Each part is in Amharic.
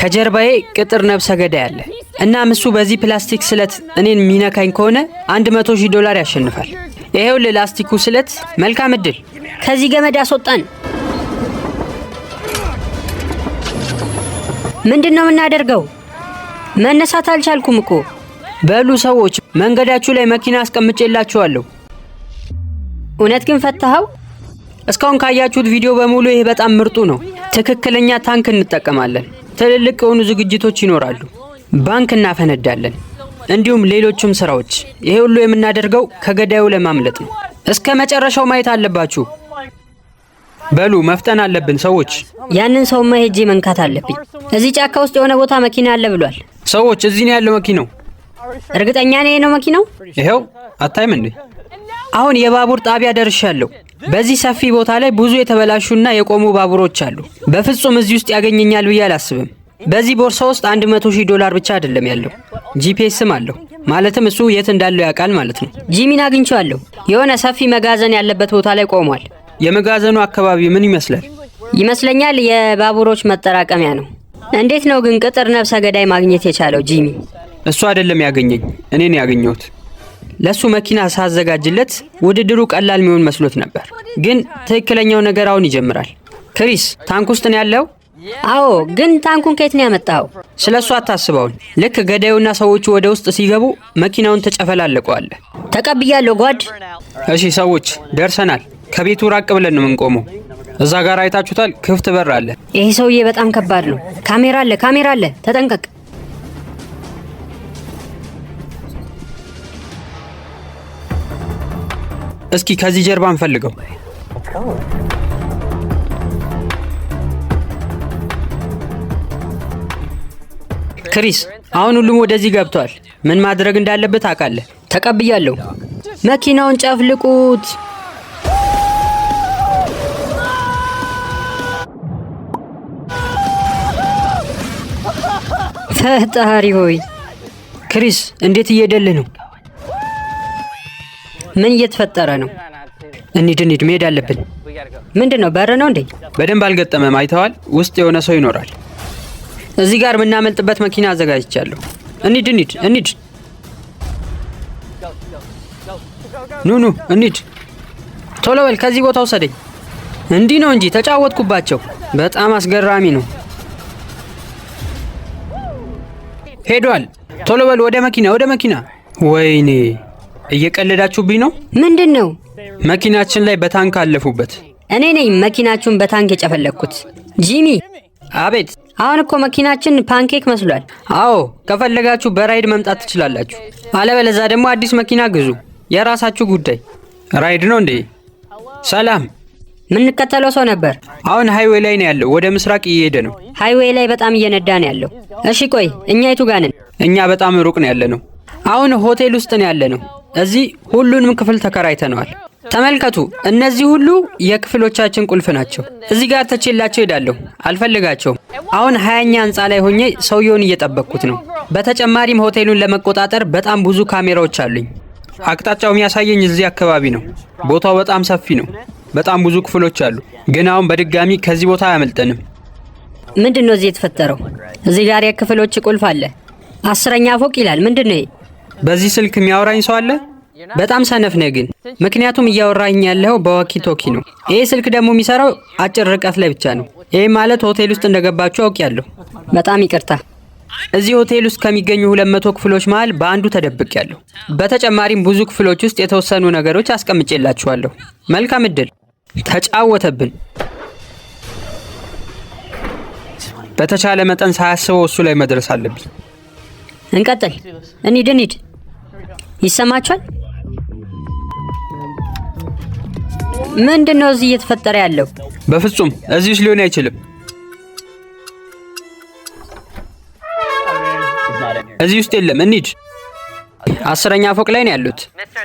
ከጀርባዬ ቅጥር ነብሰ ገዳይ አለ። እናም እሱ በዚህ ፕላስቲክ ስለት እኔን የሚነካኝ ከሆነ $100,000 ያሸንፋል። ይሄው ላስቲኩ ስለት። መልካም እድል። ከዚህ ገመድ አስወጣን። ምንድን ነው የምናደርገው? መነሳት አልቻልኩም እኮ። በሉ ሰዎች፣ መንገዳችሁ ላይ መኪና አስቀምጬላችኋለሁ። እውነት ግን ፈታኸው? እስካሁን ካያችሁት ቪዲዮ በሙሉ ይሄ በጣም ምርጡ ነው። ትክክለኛ ታንክ እንጠቀማለን። ትልልቅ የሆኑ ዝግጅቶች ይኖራሉ። ባንክ እናፈነዳለን፣ እንዲሁም ሌሎችም ስራዎች። ይሄ ሁሉ የምናደርገው ከገዳዩ ለማምለጥ ነው። እስከ መጨረሻው ማየት አለባችሁ። በሉ መፍጠን አለብን ሰዎች። ያንን ሰውማ ሄጄ መንካት አለብኝ። እዚህ ጫካ ውስጥ የሆነ ቦታ መኪና አለ ብሏል። ሰዎች፣ እዚህ ነው ያለው መኪናው። እርግጠኛ ነኝ ነው መኪናው። ይሄው አታይም እንዴ? አሁን የባቡር ጣቢያ ደርሻለሁ። በዚህ ሰፊ ቦታ ላይ ብዙ የተበላሹና የቆሙ ባቡሮች አሉ። በፍጹም እዚህ ውስጥ ያገኘኛል ብዬ አላስብም። በዚህ ቦርሳ ውስጥ $100,000 ብቻ አይደለም ያለው፣ GPS ም አለው። ማለትም እሱ የት እንዳለው ያውቃል ማለት ነው። ጂሚን አግኝቼዋለሁ። የሆነ ሰፊ መጋዘን ያለበት ቦታ ላይ ቆሟል። የመጋዘኑ አካባቢ ምን ይመስላል? ይመስለኛል የባቡሮች መጠራቀሚያ ነው። እንዴት ነው ግን ቅጥር ነብሰ ገዳይ ማግኘት የቻለው ጂሚ? እሱ አይደለም ያገኘኝ፣ እኔ ነው ያገኘሁት። ለሱ መኪና ሳዘጋጅለት ውድድሩ ቀላል የሚሆን መስሎት ነበር፣ ግን ትክክለኛው ነገር አሁን ይጀምራል። ክሪስ፣ ታንክ ውስጥ ነው ያለው? አዎ፣ ግን ታንኩን ከየት ነው ያመጣኸው? ስለ እሱ አታስበውን። ልክ ገዳዩና ሰዎቹ ወደ ውስጥ ሲገቡ መኪናውን ተጨፈላለቀዋለህ። ተቀብያለሁ ጓድ። እሺ ሰዎች፣ ደርሰናል። ከቤቱ ራቅ ብለን ነው የምንቆመው። እዛ ጋር አይታችሁታል፣ ክፍት በር አለ። ይሄ ሰውዬ በጣም ከባድ ነው። ካሜራ አለ፣ ካሜራ አለ፣ ተጠንቀቅ። እስኪ ከዚህ ጀርባ እንፈልገው። ክሪስ፣ አሁን ሁሉም ወደዚህ ገብቷል። ምን ማድረግ እንዳለበት አውቃለህ። ተቀብያለሁ። መኪናውን ጨፍልቁት። ፈጣሪ ሆይ ክሪስ፣ እንዴት እየሄደልህ ነው? ምን እየተፈጠረ ነው? እንሂድ እንሂድ፣ መሄድ አለብን። ምንድን ነው? በር ነው እንዴ? በደንብ አልገጠመም። አይተዋል። ውስጥ የሆነ ሰው ይኖራል። እዚህ ጋር የምናመልጥበት መኪና አዘጋጅቻለሁ። እንሂድ እንሂድ እንሂድ። ኑ ኑ እንሂድ። ቶሎ በል፣ ከዚህ ቦታ ውሰደኝ። እንዲህ ነው እንጂ ተጫወትኩባቸው። በጣም አስገራሚ ነው። ሄዷል። ቶሎ በል፣ ወደ መኪና ወደ መኪና። ወይኔ እየቀለዳችሁብኝ ነው። ምንድን ነው? መኪናችን ላይ በታንክ አለፉበት። እኔ ነኝ መኪናችሁን በታንክ የጨፈለግኩት። ጂሚ፣ አቤት። አሁን እኮ መኪናችን pancake መስሏል። አዎ፣ ከፈለጋችሁ በራይድ መምጣት ትችላላችሁ። አለበለዛ ደግሞ አዲስ መኪና ግዙ። የራሳችሁ ጉዳይ። ራይድ ነው እንዴ? ሰላም። የምንከተለው ሰው ነበር። አሁን highway ላይ ነው ያለው። ወደ ምስራቅ እየሄደ ነው። Highway ላይ በጣም እየነዳ ነው ያለው። እሺ ቆይ እኛ የቱ ጋር ነን? እኛ በጣም ሩቅ ነው ያለነው። አሁን ሆቴል ውስጥ ነው ያለነው። እዚህ ሁሉንም ክፍል ተከራይተነዋል። ተመልከቱ፣ እነዚህ ሁሉ የክፍሎቻችን ቁልፍ ናቸው። እዚህ ጋር ትቼላቸው ሄዳለሁ፣ አልፈልጋቸውም። አሁን 20ኛ ህንፃ ላይ ሆኜ ሰውየውን እየጠበቅኩት ነው። በተጨማሪም ሆቴሉን ለመቆጣጠር በጣም ብዙ ካሜራዎች አሉኝ። አቅጣጫው የሚያሳየኝ እዚህ አካባቢ ነው። ቦታው በጣም ሰፊ ነው። በጣም ብዙ ክፍሎች አሉ። ግን አሁን በድጋሚ ከዚህ ቦታ አያመልጠንም። ምንድን ነው እዚህ የተፈጠረው? እዚህ ጋር የክፍሎች ቁልፍ አለ። 10ኛ ፎቅ ይላል። ምንድን ነው ይሄ? በዚህ ስልክ የሚያወራኝ ሰው አለ? በጣም ሰነፍ ነህ ግን፣ ምክንያቱም እያወራኝ ያለው በ walkie talkie ነው። ይሄ ስልክ ደግሞ የሚሰራው አጭር ርቀት ላይ ብቻ ነው። ይህ ማለት ሆቴል ውስጥ እንደገባችሁ አውቄያለሁ። በጣም ይቅርታ። እዚህ ሆቴል ውስጥ ከሚገኙ 200 ክፍሎች መሃል በአንዱ ተደብቄያለሁ። በተጨማሪም ብዙ ክፍሎች ውስጥ የተወሰኑ ነገሮች አስቀምጬላችኋለሁ። መልካም እድል። ተጫወተብን። በተቻለ መጠን ሳያስበው እሱ ላይ መድረስ አለብኝ። እንቀጥል። እንሂድ እንሂድ። ይሰማችኋል? ምንድን ነው እዚህ እየተፈጠረ ያለው? በፍጹም እዚህ ውስጥ ሊሆን አይችልም። እዚህ ውስጥ የለም። እንሂድ። 10ኛ ፎቅ ላይ ነው ያሉት።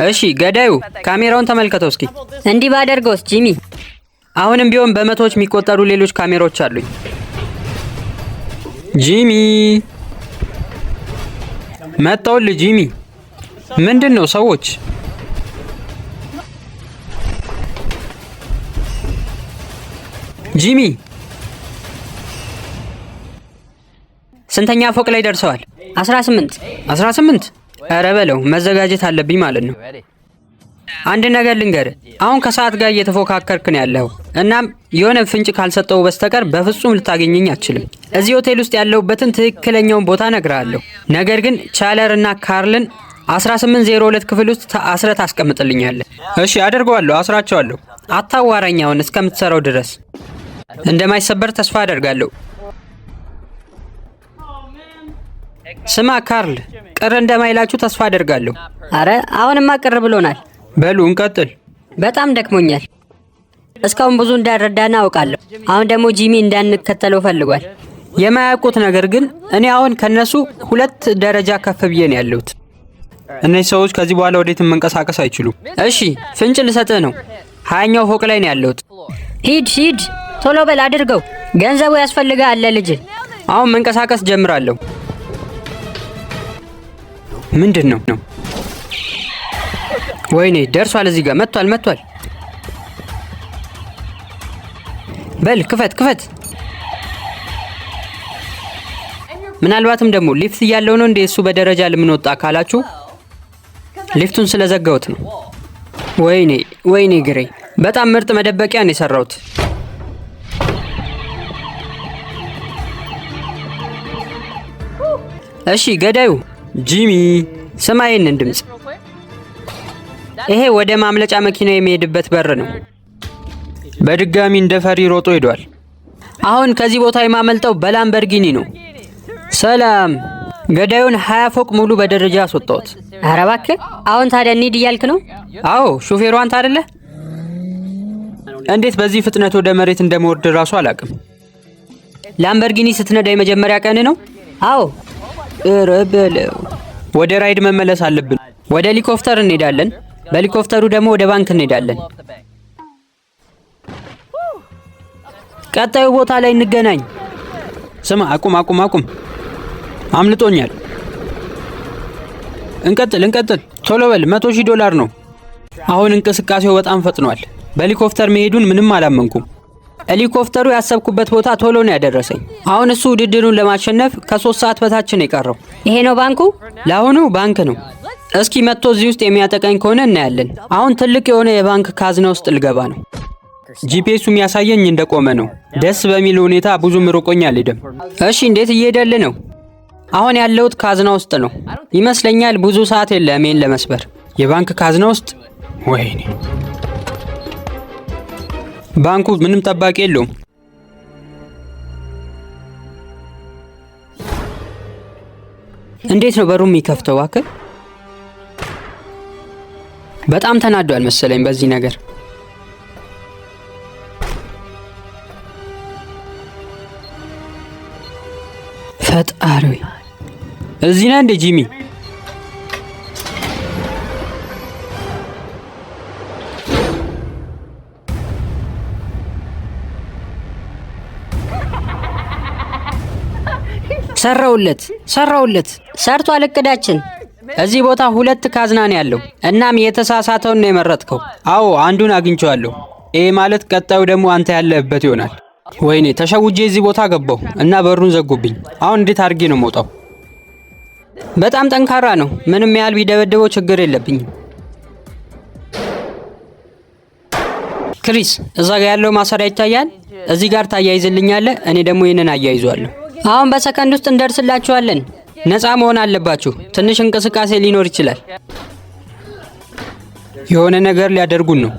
እሺ ገዳዩ ካሜራውን ተመልከተው እስኪ። እንዲህ ባደርገውስ ጂሚ? አሁንም ቢሆን በመቶዎች የሚቆጠሩ ሌሎች ካሜራዎች አሉኝ። ጂሚ መጣሁልህ። ጂሚ ምንድን ነው ሰዎች? ጂሚ ስንተኛ ፎቅ ላይ ደርሰዋል? 18። 18። ኧረ በለው፣ መዘጋጀት አለብኝ ማለት ነው። አንድ ነገር ልንገርህ፣ አሁን ከሰዓት ጋር እየተፎካከርክ ነው ያለኸው። እናም የሆነ ፍንጭ ካልሰጠው በስተቀር በፍጹም ልታገኘኝ አትችልም። እዚህ ሆቴል ውስጥ ያለሁበትን ትክክለኛውን ቦታ እነግርሃለሁ። ነገር ግን ቻለር እና ካርልን 1802 ክፍል ውስጥ አስረህ ታስቀምጥልኛለህ። እሺ አደርገዋለሁ፣ አስራቸዋለሁ። አታዋራኝ አሁን እስከምትሰራው ድረስ። እንደማይሰበር ተስፋ አደርጋለሁ። ስማ ካርል፣ ቅር እንደማይላችሁ ተስፋ አደርጋለሁ። አረ አሁንማ ቅር ብሎናል። በሉ እንቀጥል። በጣም ደክሞኛል። እስካሁን ብዙ እንዳልረዳን አውቃለሁ። አሁን ደግሞ ጂሚ እንዳንከተለው ፈልጓል። የማያውቁት ነገር ግን እኔ አሁን ከነሱ 2 ደረጃ ከፍ ብዬ ነው ያለሁት። እነዚህ ሰዎች ከዚህ በኋላ ወዴትም መንቀሳቀስ አይችሉም። እሺ ፍንጭ ልሰጥህ ነው። 20ኛው ፎቅ ላይ ነው ያለሁት። ሂድ ሂድ፣ ቶሎ በል አድርገው። ገንዘቡ ያስፈልግሃል ለልጅ። አሁን መንቀሳቀስ ጀምራለሁ። ምንድን ነው? ወይኔ ደርሷል። እዚህ ጋር መጥቷል መጥቷል። በል ክፈት ክፈት። ምናልባትም ደግሞ ሊፍት እያለው ነው እንዴ እሱ በደረጃ ለምን ወጣ ካላችሁ ሊፍቱን ስለዘጋሁት ነው። ወይኔ ወይኔ ግሬ በጣም ምርጥ መደበቂያ ነው የሰራሁት። እሺ ገዳዩ ጂሚ ስማ ይህንን ድምፅ። ይሄ ወደ ማምለጫ መኪና የሚሄድበት በር ነው። በድጋሚ እንደ ፈሪ ሮጦ ሄዷል። አሁን ከዚህ ቦታ የማመልጠው በላምበርጊኒ ነው። ሰላም። ገዳዩን 20 ፎቅ ሙሉ በደረጃ አስወጣሁት። አረ እባክህ አሁን ታዲያ እንሂድ እያልክ ነው? አዎ ሹፌሩ አንተ አይደለ? እንዴት በዚህ ፍጥነት ወደ መሬት እንደመወርድ እራሱ አላውቅም። ላምበርጊኒ ስትነዳ የመጀመሪያ ቀን ነው? አዎ። ኧረ በለው። ወደ ራይድ መመለስ አለብን። ወደ ሄሊኮፕተር እንሄዳለን። በሄሊኮፕተሩ ደግሞ ወደ ባንክ እንሄዳለን። ቀጣዩ ቦታ ላይ እንገናኝ። ስማ፣ አቁም አቁም አቁም፣ አምልጦኛል። እንቀጥል እንቀጥል፣ ቶሎ በል። 100,000 ዶላር ነው። አሁን እንቅስቃሴው በጣም ፈጥኗል። በሄሊኮፕተር መሄዱን ምንም አላመንኩም። ሄሊኮፕተሩ ያሰብኩበት ቦታ ቶሎ ነው ያደረሰኝ። አሁን እሱ ውድድሩን ለማሸነፍ ከ3 ሰዓት በታች ነው የቀረው። ይሄ ነው ባንኩ? ለአሁኑ ባንክ ነው። እስኪ መጥቶ እዚህ ውስጥ የሚያጠቃኝ ከሆነ እናያለን። አሁን ትልቅ የሆነ የባንክ ካዝና ውስጥ ልገባ ነው። GPS ኡ የሚያሳየኝ እንደቆመ ነው። ደስ በሚል ሁኔታ ብዙም ርቆኝ አልሄደም። እሺ እንዴት እየሄደልህ ነው? አሁን ያለሁት ካዝና ውስጥ ነው ይመስለኛል። ብዙ ሰዓት የለም ይሄን ለመስበር። የባንክ ካዝና ውስጥ? ወይኔ ባንኩ ምንም ጠባቂ የለውም። እንዴት ነው በሩ የሚከፍተው? እባክህ በጣም ተናዷል መሰለኝ በዚህ ነገር። ፈጣሪ እዚህ ነህ እንዴ ጂሚ? ሰራውለት ሰራውለት። ሰርቷል እቅዳችን። እዚህ ቦታ 2 ካዝና ነው ያለው። እናም የተሳሳተውን ነው የመረጥከው። አዎ አንዱን አግኝቼዋለሁ። ይሄ ማለት ቀጣዩ ደግሞ አንተ ያለህበት ይሆናል። ወይኔ ተሸውጄ እዚህ ቦታ ገባሁ እና በሩን ዘጉብኝ። አሁን እንዴት አድርጌ ነው የምወጣው? በጣም ጠንካራ ነው። ምንም ያህል ቢደበድበው ችግር የለብኝም። ክሪስ እዛ ጋር ያለው ማሰሪያ ይታያል። እዚህ ጋር ታያይዝልኛለህ፣ እኔ ደግሞ ይህንን አያይዟለሁ። አሁን በሰከንድ ውስጥ እንደርስላችኋለን። ነፃ መሆን አለባችሁ። ትንሽ እንቅስቃሴ ሊኖር ይችላል የሆነ ነገር ሊያደርጉን ነው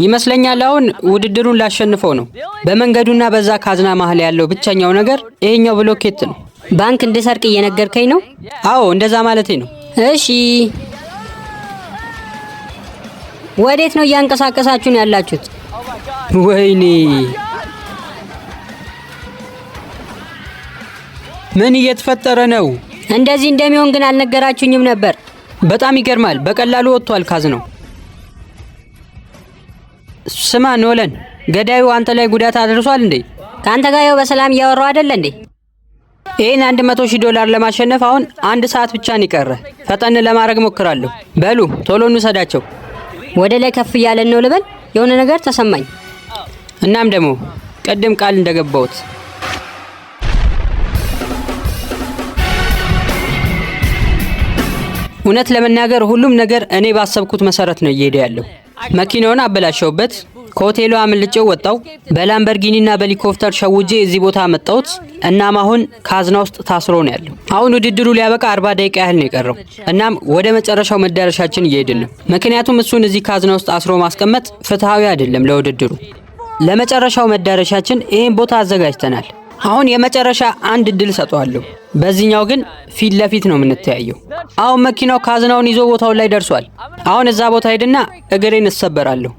ይመስለኛል። አሁን ውድድሩን ላሸንፈው ነው። በመንገዱና በዛ ካዝና መሀል ያለው ብቸኛው ነገር ይሄኛው ብሎኬት ነው። ባንክ እንድሰርቅ እየነገርከኝ ነው? አዎ እንደዛ ማለቴ ነው። እሺ፣ ወዴት ነው እያንቀሳቀሳችሁን ያላችሁት? ወይኔ ምን እየተፈጠረ ነው? እንደዚህ እንደሚሆን ግን አልነገራችሁኝም ነበር። በጣም ይገርማል። በቀላሉ ወጥቷል ካዝናው። ስማ ኖለን፣ ገዳዩ አንተ ላይ ጉዳት አድርሷል እንዴ? ከአንተ ጋር ይኸው በሰላም እያወራሁ አይደለ እንዴ? ይህን 100,000 ዶላር ለማሸነፍ አሁን 1 ሰዓት ብቻ ነው የቀረ። ፈጠን ለማድረግ ሞክራለሁ። በሉ ቶሎ እንውሰዳቸው። ወደ ላይ ከፍ እያለን ነው ልበል? የሆነ ነገር ተሰማኝ። እናም ደግሞ ቅድም ቃል እንደገባሁት እውነት ለመናገር ሁሉም ነገር እኔ ባሰብኩት መሰረት ነው እየሄደ ያለው። መኪናውን አበላሸውበት፣ ከሆቴሉ አምልጬው ወጣው። በላምበርጊኒና በሄሊኮፕተር ሸውጄ እዚህ ቦታ አመጣሁት። እናም አሁን ካዝና ውስጥ ታስሮ ነው ያለው። አሁን ውድድሩ ሊያበቃ 40 ደቂቃ ያህል ነው የቀረው። እናም ወደ መጨረሻው መዳረሻችን እየሄድን ነው። ምክንያቱም እሱን እዚህ ካዝና ውስጥ አስሮ ማስቀመጥ ፍትሐዊ አይደለም ለውድድሩ። ለመጨረሻው መዳረሻችን ይህን ቦታ አዘጋጅተናል። አሁን የመጨረሻ አንድ እድል ሰጠዋለሁ። በዚህኛው ግን ፊት ለፊት ነው የምንተያየው። አሁን መኪናው ካዝናውን ይዞ ቦታው ላይ ደርሷል። አሁን እዛ ቦታ ሄድና እግሬን እሰበራለሁ።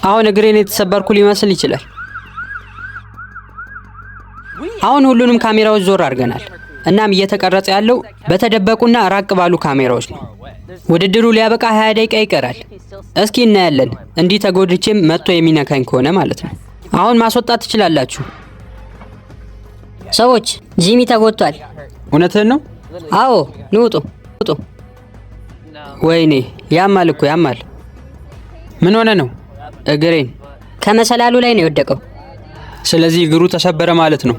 አሁን እግሬን የተሰበርኩ ሊመስል ይችላል። አሁን ሁሉንም ካሜራዎች ዞር አድርገናል። እናም እየተቀረጸ ያለው በተደበቁና ራቅ ባሉ ካሜራዎች ነው። ውድድሩ ሊያበቃ 20 ደቂቃ ይቀራል። እስኪ እናያለን። እንዲህ ተጎድቼም መጥቶ የሚነካኝ ከሆነ ማለት ነው። አሁን ማስወጣት ትችላላችሁ። ሰዎች ጂሚ ተጎድቷል። እውነትህን ነው? አዎ፣ ንውጡ ውጡ። ወይኔ ያማል እኮ ያማል። ምን ሆነ ነው? እግሬን ከመሰላሉ ላይ ነው የወደቀው። ስለዚህ እግሩ ተሰበረ ማለት ነው።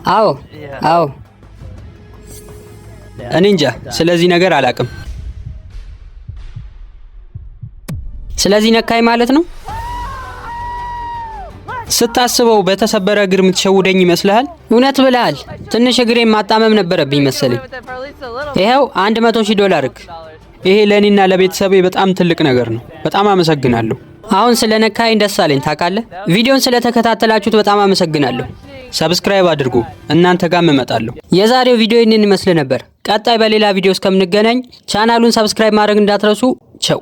አዎ አዎ። እኔ እንጃ፣ ስለዚህ ነገር አላቅም። ስለዚህ ነካኝ ማለት ነው። ስታስበው በተሰበረ እግር የምትሸውደኝ ይመስልሃል? እውነት ብለሃል። ትንሽ እግሬን ማጣመም ነበረብኝ መሰለኝ። ይኸው 100,000 ዶላር። ይሄ ለእኔና ለቤተሰቤ በጣም ትልቅ ነገር ነው። በጣም አመሰግናለሁ። አሁን ስለነካኝ ደስ አለኝ። ታውቃለህ። ቪዲዮን ስለተከታተላችሁት በጣም አመሰግናለሁ። Subscribe አድርጉ። እናንተ ጋርም እመጣለሁ። የዛሬው ቪዲዮ ይህንን ይመስል ነበር። ቀጣይ በሌላ ቪዲዮ እስከምንገናኝ ቻናሉን subscribe ማድረግ እንዳትረሱ። ቸው።